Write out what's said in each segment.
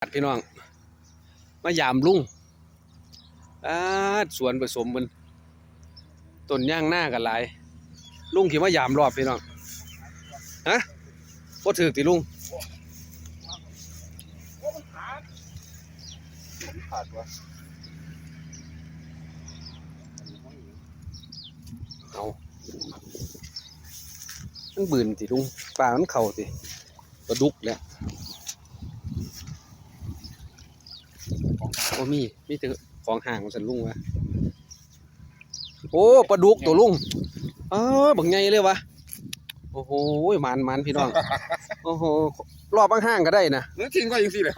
ພີ່ນ້ອງ ມາຢາມລຸງ ປາດ ສວນປະສົມເພິ່ນ ຕົ້ນຍາງນາກໍຫຼາຍ ລຸງຊິມາຢາມລອບພີ່ນ້ອງ ຮະ ບໍ່ຖືກຕິລຸງ? ເອົາ ມັນບືນຕິລຸງ? ປາມັນເຂົ້າຕິ? ປາດຸກແຫຼະ ບໍ່ມີ ມີແຕ່ຂອງຫ້າງວ່າຊັ້ນລຸງວ່າ. ໂອ້ ປາດຸກໂຕລຸງ ເອີ ບັກໃຫຍ່ເລີຍຫວາ. ໂອ້ໂຫ ໝານໆ ພີ່ນ້ອງ ໂອ້ໂຫ ລອບຫ້າງໆ ກໍໄດ້ນະ ມັນຖິ້ມໄວ້ຈັ່ງຊີ້ແຫຼະ.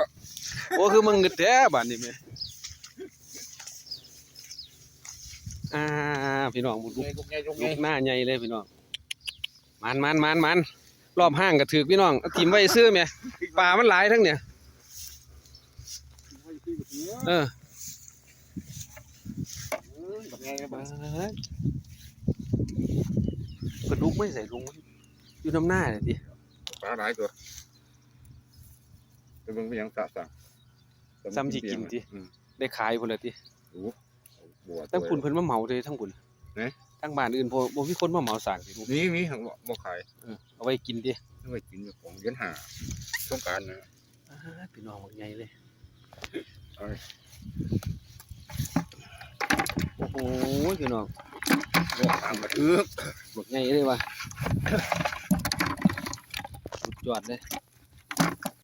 ໂອ້ ຄືມາງຶດແທ້ບາດນີ້ແມະ. ອ່າ ພີ່ນ້ອງ ບຸກ ບຸກ ໃຫຍ່ ລຸກໃຫຍ່ ລຸກໃຫຍ່ ລຸກໜ້າໃຫຍ່ເລີຍພີ່ນ້ອງ. ໝານໆ ໝານໆ ລອບຫ້າງກໍຖືກພີ່ນ້ອງ ເອົາຖິ້ມໄວ້ຊື່ແໝ່ ປາມັນຫຼາຍທັງນີ້. ເອີ ເອີຍ ບັກໃຫຍ່ ບັກ ປາ ປາດຸກໄວ້ໃສລຸງ? ຢູ່ນຳໜ້ານີ້ຕິ? ປາຫຼາຍຕົວະ ໄປເບິ່ງໄປຫຍັງສະສັງ ສ່ຳຊິກິນຕິ? ອືມ ໄດ້ຂາຍພຸ້ນລະຕິ? ໂອ້ ທາງພຸ້ນເພິ່ນມາເໝົາເດ້ ທາງພຸ້ນ ເອີ ທາງບ້ານອື່ນບໍ່ ບໍ່ມີຄົນມາເໝົາສ້າງຕິ? ມີ ມີ ບໍ່ຂາຍ ເອີ ເອົາໄວ້ກິນຕິ? ເອົາໄວ້ກິນຂອງເດືອນຫ້າ ສົງການນະ. ອ່າ ພີ່ນ້ອງ ບັກໃຫຍ່ເລີຍ ໂອ້ໂຫ ພີ່ນ້ອງ ບັກໃຫຍ່ເລີຍຫວາ ສຸດຍອດເລີຍ.